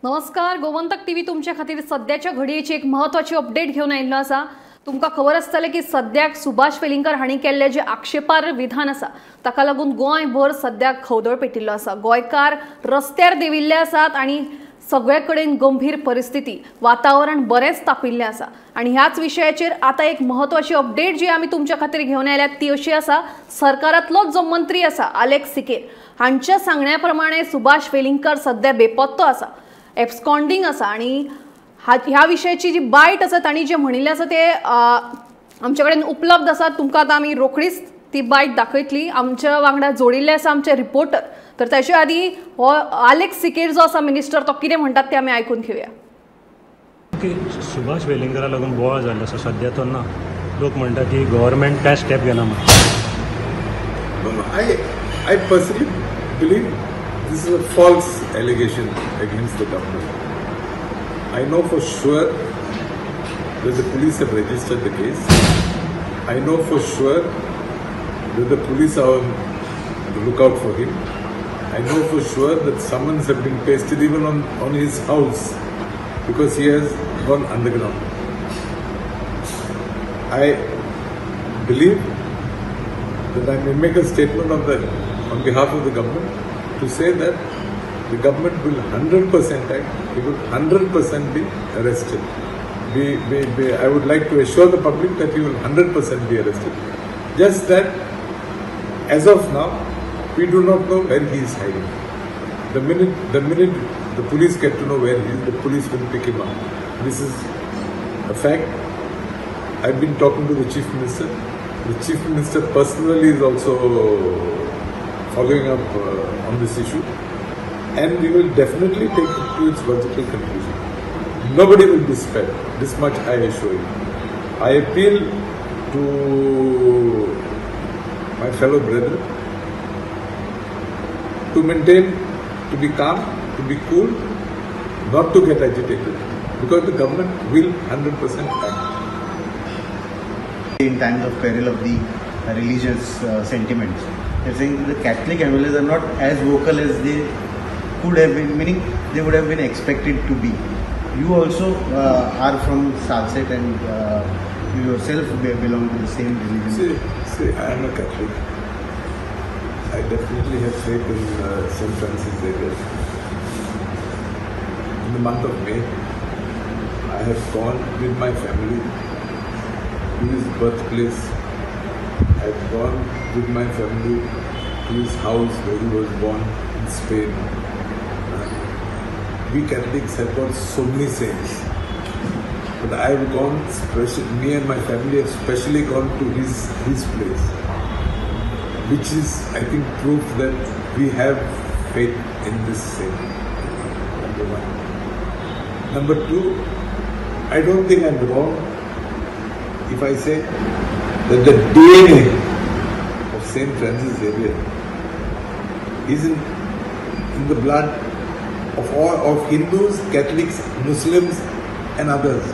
नमस्कार, गोमंतक टीव्ही तुमच्या खातीर सद्याच्या घडयेची एक महत्वाची अपडेट घेवन आयिल्लो आसा। तुमकां खबर आसतलें की सद्याक सुभाष वेलिंगकर हांणी केल्लें जें आक्षेपार्ह विधान आसा ताका लागून गोंयभर सद्याक खवदळ पेटिल्लो आसा। गोंयकार रस्त्यार देंविल्ले आसात आनी सगळे कडेन गंभीर परिस्थिती, वातावरण बरेंच तापिल्लें आसा। आनी ह्याच विशयाचेर आतां एक महत्वाची अपडेट जी आमी तुमच्या खातीर घेवन आयल्यात ती अशी आसा, सरकारांतलोच जो मंत्री आसा आलेक्स सिकेर हांच्या सांगण्या प्रमाणे सुभाष वेलिंगकर सद्या बेपत्तो आसा, एब्सकॉन्डिंग आसा। आनी ह्या विशयाची जी बायट आसा तांणी जें म्हणिल्लें आसा तें आमचे कडेन उपलब्ध आसा। तुमकां आतां आमी रोखडीच ती बायट दाखयतली। आमच्या वांगडा जोडिल्ले आसा आमचे रिपोर्टर, तर ताचे आदी हो आलेक्स सिकेर जो आसा मिनिस्टर तो कितें म्हणटात तें आमी आयकून घेवया। की सुभाष वेलिंगकरा लागून बोवाळ जाल्लो आसा सद्या तो ना, लोक म्हणटा की गव्हर्मेंट काय स्टेप घेना म्हूण। I personally believe this is a false allegation against the government. I know for sure that the police have registered the case. I know for sure that the police are on the lookout for him. I know for sure that summons have been pasted even on his house because he has gone underground. I believe that I may make a statement on behalf of the government to say that the government will 100% act, he will 100% be arrested. I would like to assure the public that he will 100% be arrested. Just that, as of now, we do not know where he is hiding. The minute the police get to know where he is, the police will pick him up. This is a fact. I've been talking to the Chief Minister. The Chief Minister personally is also following up on this issue, and we will definitely take it to its logical conclusion. Nobody will be spared. This much I assure you. I appeal to my fellow brethren to maintain, to be calm, to be cool, not to get agitated, because the government will 100% act. In times of peril of the religious sentiments, they're saying that the Catholic MLAs are not as vocal as they could have been, meaning they would have been expected to be. You also are from Salcete and you yourself belong to the same religion. See, I am a Catholic. I definitely have faith in St. Francis Xavier. In the month of May, I have gone with my family to his birthplace. I have gone with my family to his house where he was born in Spain. We Catholics have got so many saints, but I have gone, me and my family have specially gone to his place, which is, I think, proof that we have faith in this saint, number one. Number two, I don't think I'm wrong if I say that the DNA of St. Francis Xavier is in the blood of all of Hindus, Catholics, Muslims and others.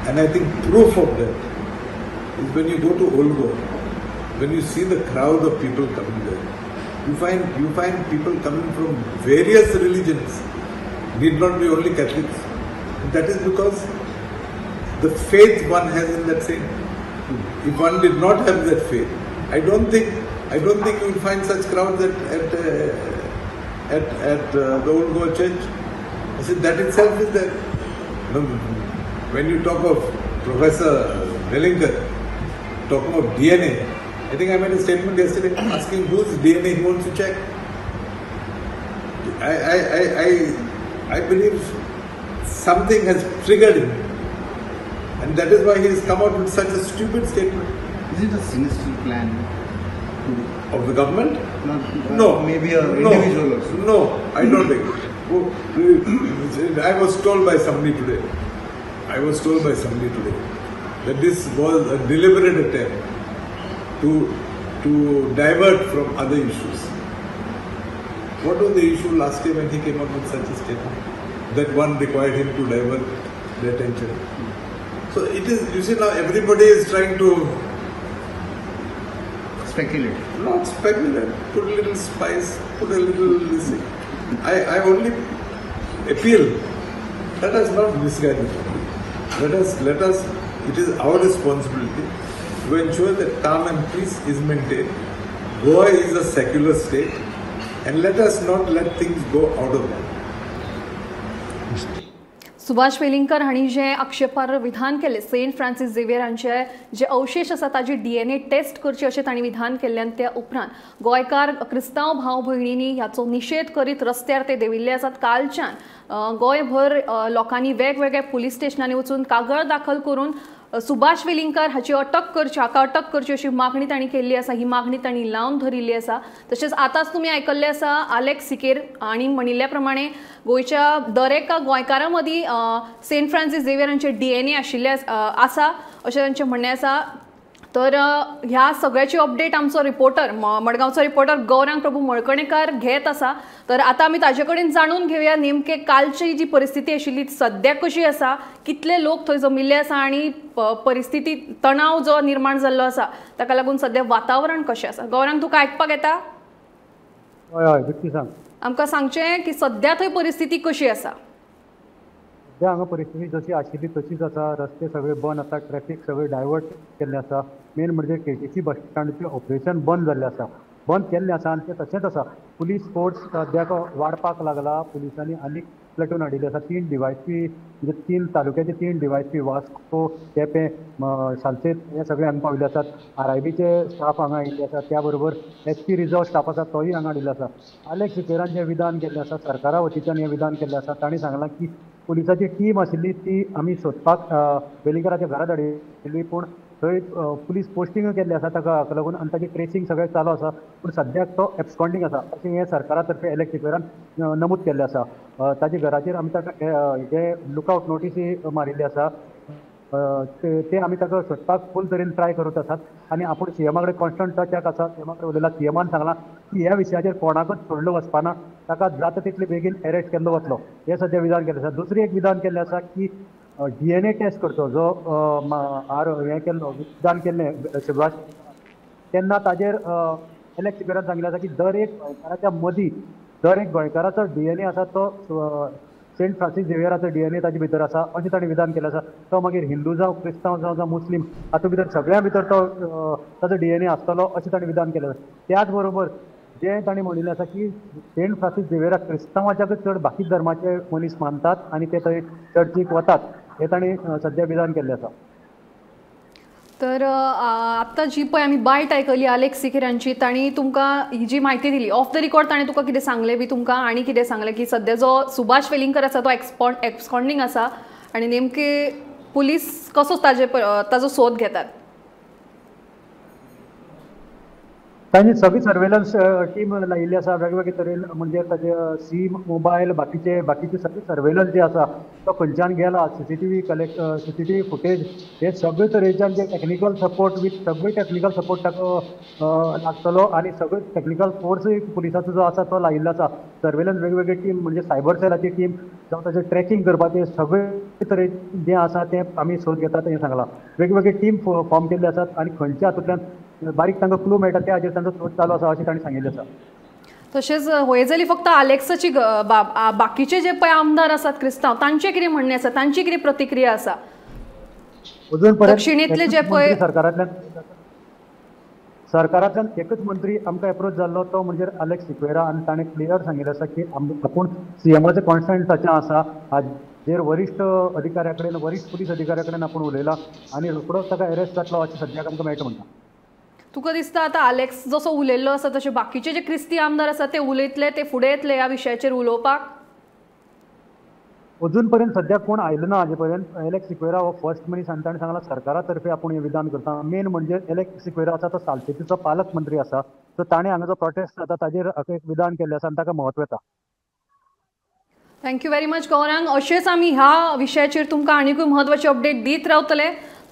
And I think proof of that is when you go to Old Goa, when you see the crowd of people coming there, you find people coming from various religions, need not be only Catholics. And that is because the faith one has in that saint. If one did not have that faith, I don't think you will find such crowds at the Old Goa Church. I said that itself is there. When you talk of Professor Velingkar, talking of DNA, I think I made a statement yesterday asking whose DNA he wants to check. I believe something has triggered him, and that is why he has come out with such a stupid statement. Is it a sinister plan of the government? Not, no. Maybe an individual also. No, I don't think. I was told by somebody today. That this was a deliberate attempt to divert from other issues. What was the issue last year when he came up with such a statement? That one required him to divert the attention. So it is, you see, now everybody is trying to speculate. Not speculate, put a little spice, put a little this thing. I only appeal, let us not misguide the public. Let us, it is our responsibility to ensure that calm and peace is maintained. Goa is a secular state and let us not let things go out of hand. Subhash Welingkar हांणी जे आक्षेपार्ह विधान केलें, Saint Francis Xavier हांचे जे अवशेश आसा ताजी DNA test करची अशें तांणी विधान केल्ल्यान त्या उपरांत गोंयकार क्रिस्तांव भाव भयणींनी ह्याचो निशेध करीत रस्त्यार ते देंविल्ले आसात. कालच्यान गोंयभर लोकांनी वेगवेगळ्या पुलीस स्टेशनांनी वचून कागळ दाखल करून सुभाष वेलिंगकर हाची अटक करची, हाका अटक करची अशी मागणी तांणी केल्ली आसा. ही मागणी तांणी लावन धरिल्ली आसा. तशेंच आतांच तुमी आयकल्लें आसा आलेक्स सिकेर आनी म्हणिल्ल्या प्रमाणे गोंयच्या दर एका गोंयकारां मदीं सेंट फ्रांसीस झेवियर हांचे DNA आशिल्ले आसा अशें तांचें म्हणणें आसा. तर ह्या सगळ्याची अपडेट आमचो रिपोर्टर, मडगांवचो रिपोर्टर गौरांग प्रभू मळकणेकार घेत आसा. तर आतां आमी ताजे कडेन जाणून घेवया नेमके कालची जी परिस्थिती आशिल्ली सद्याक कशी आसा, कितले लोक थंय जमिल्ले आसा आनी परिस्थिती तणाव जो निर्माण जाल्लो आसा ताका लागून सद्या वातावरण कशें आसा. गौरांग, तुका आयकपाक येता? हय हय, बेगीन सांग. आमकां सांगचें की सद्या थंय परिस्थिती कशी आसा? सद्या हांगा परिस्थिती जशी आशिल्ली तशीच आसा. रस्ते सगळे बंद आसा, ट्रॅफिक सगळे डायवर्ट केल्ले आसा. मेन म्हणजे KTC बस स्टँडाचें ऑपरेशन बंद जाल्लें आसा, बंद केल्लें आसा आनी तें तशेंच आसा. पुलीस फोर्स सद्याक वाडपाक लागला. पुलिसांनी आनीक प्लेटून हाडिल्ले आसा. 3 DYSP, म्हणजे 3 तालुक्याचे 3 DYSP, Vasco, Quepem, Salcete हे सगळे हांगा पाविल्ले आसात. RIBचे स्टाफ हांगा आयिल्ले आसात. त्या बरोबर SP reserve staff आसा तोय हांगा हाडिल्लो आसा. आलेक्स सिकेरान जें विधान केल्लें आसा, सरकारा वतीच्यान हें विधान केल्लें आसा, तांणी सांगलां की पुलिसाची टीम आशिल्ली ती आमी सोदपाक वेलिंगकराच्या घरा धाडिल्ली, पूण थंय पुलीस पोस्टिंग केल्लें आसा ताका लागून आनी ताची ट्रेसींग सगळें चालू आसा, पूण सद्याक तो एब्सकॉन्डींग आसा अशें हें सरकारा तर्फे एलेक्स सिक्वेरान नमूद केल्लें आसा. ताच्या घराचेर आमी ताका जे लुकआवट नोटीसी मारिल्ली आसा ते आमी ताका सोदपाक फूल तरेन ट्राय करत आसात आनी आपूण सीएमा कडेन कॉन्स्टंट टचाक आसा. सीएमा कडेन उलयला, सीएमान सांगलां की ह्या विशयाचेर कोणाकूच सोडलो वचपाना, ताका जाता तितले बेगीन अरेस्ट केल्लो वतलो, हें सद्या विधान केल्लें आसा. दुसरें एक विधान केल्लें आसा की DNA test करचो, जो हें केल्लो विधान केल्लें सुभाष, तेन्ना ताजेर एलेक्स सिक्वेरान सांगिल्लें आसा की दर एक गोंयकाराच्या मदीं दर एक गोंयकाराचो DNA आसा तो सेंट फ्रांसीस झेवियराचो DNA ताजे भितर आसा अशें ताणें विधान केलें आसा. तो मागीर हिंदू जावं, क्रिस्तांव जावं, जावं मुस्लीम, हातूंत भितर सगळ्यां भितर तो ताजो DNA आसतलो अशें ताणें विधान केलें आसा. त्याच बरोबर जें ताणें म्हणिल्लें आसा की सेंट फ्रांसीस झेवियराक क्रिस्तांवाच्याकच चड बाकी धर्माचे मनीस मानतात आनी ते थंय चर्चीक वतात, हें ताणें सद्या विधान केल्लें आसा. तर आत्तां जी पळय आमी बायट आयकली आलेक्स सिकेर हांची, तांणी तुमकां ही जी म्हायती दिली ऑफ the record, ताणें तुका कितें सांगलें बी तुमकां आनी कितें सांगलें की सद्या जो सुभाष वेलिंगकर आसा तो एब्सकॉन्डींग आसा आनी नेमके पुलीस कसो ताजो सोद घेतात? तांणी सगळी सर्वेलन्स टीम लायिल्ली आसा वेगवेगळे तरेन, म्हणजे ताजे सीम, मोबायल, बाकीचे बाकीचे सगळे सर्वेलन्स जे आसा तो खंयच्यान गेला, सीसीटीव्ही कलेक्ट, सीसीटीव्ही फुटेज, हे सगळे तरेच्यान जे टॅक्निकल सपोर्ट वीथ सगळे टॅक्निकल सपोर्ट ताका लागतलो आनी सगळे टॅक्निकल फोर्सूय पुलिसाचो जो आसा तो लायिल्लो आसा. सर्वेलन्स वेगवेगळे टीम म्हणजे सायबर सेलाची टीम जावं ताचें ट्रॅकिंग करपाचें सगळे तरेन जें आसा तें आमी सोद घेतात हें सांगलां. वेगवेगळे टीम फॉर्म केल्ले आसात आनी खंयच्या हातूंतल्यान बारीक तांकां क्लू मेळटा त्या हाजेर तांचो सोद चालू आसा अशें तांणी सांगिल्लें आसा. तशेंच होय जाली फक्त आलेक्साची बाब, बाकीचे जे पळय आमदार आसात क्रिस्तांव तांचें कितें म्हणणें आसा, तांची कितें प्रतिक्रिया आसा? अजून दक्षिणेंतले जे पळय सरकारांतल्यान एकच मंत्री आमकां एप्रोच जाल्लो तो म्हणजे आलेक्स सिक्वेरा आनी ताणें क्लियर सांगिल्लें आसा की आपूण सीएमाचें कॉन्स्टंट टचां आसा, हाजेर वरिश्ठ अधिकाऱ्या कडेन, वरिश्ठ पुलीस अधिकाऱ्या कडेन आपूण उलयला आनी रोखडोच ताका अरेस्ट जातलो अशें सद्याक आमकां मेळटा म्हणटा. तुका दिसता आतां आलेक्स जसो उलयल्लो आसा तशे बाकीचे जे क्रिस्ती आमदार आसा ते उलयतले, ते फुडें येतले ह्या विशयाचेर उलोवपाक? अजून पर्यंत सद्याक कोण आयलो ना हाजे पर्यंत. एलेक्स सिक्वेरा हो फर्स्ट मनीस आनी ताणें सांगलां सरकारा तर्फे आपूण हें विधान करता. मेन म्हणजे एलेक्स सिक्वेरा आसा तो सालसेतीचो पालक मंत्री आसा, सो ताणें हांगा जो प्रोटेस्ट जाता ताजेर एक विधान केल्लें आसा आनी ताका म्हत्व येता. Thank you very much Gaurang. अशेंच आमी ह्या विशयाचेर तुमकां आनीकूय म्हत्वाचे अपडेट दीत रावतले.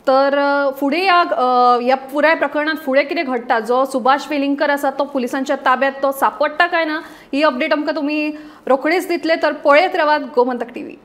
तर फुडें ह्या पुराय प्रकरणांत फुडें कितें घडटा, जो सुभाष वेलिंगकर आसा तो पुलिसांच्या ताब्यात तो सापडटा काय ना, ही अपडेट आमकां तुमी रोखडीच दितले. तर पळयत रावात गोमंतक टीव्ही.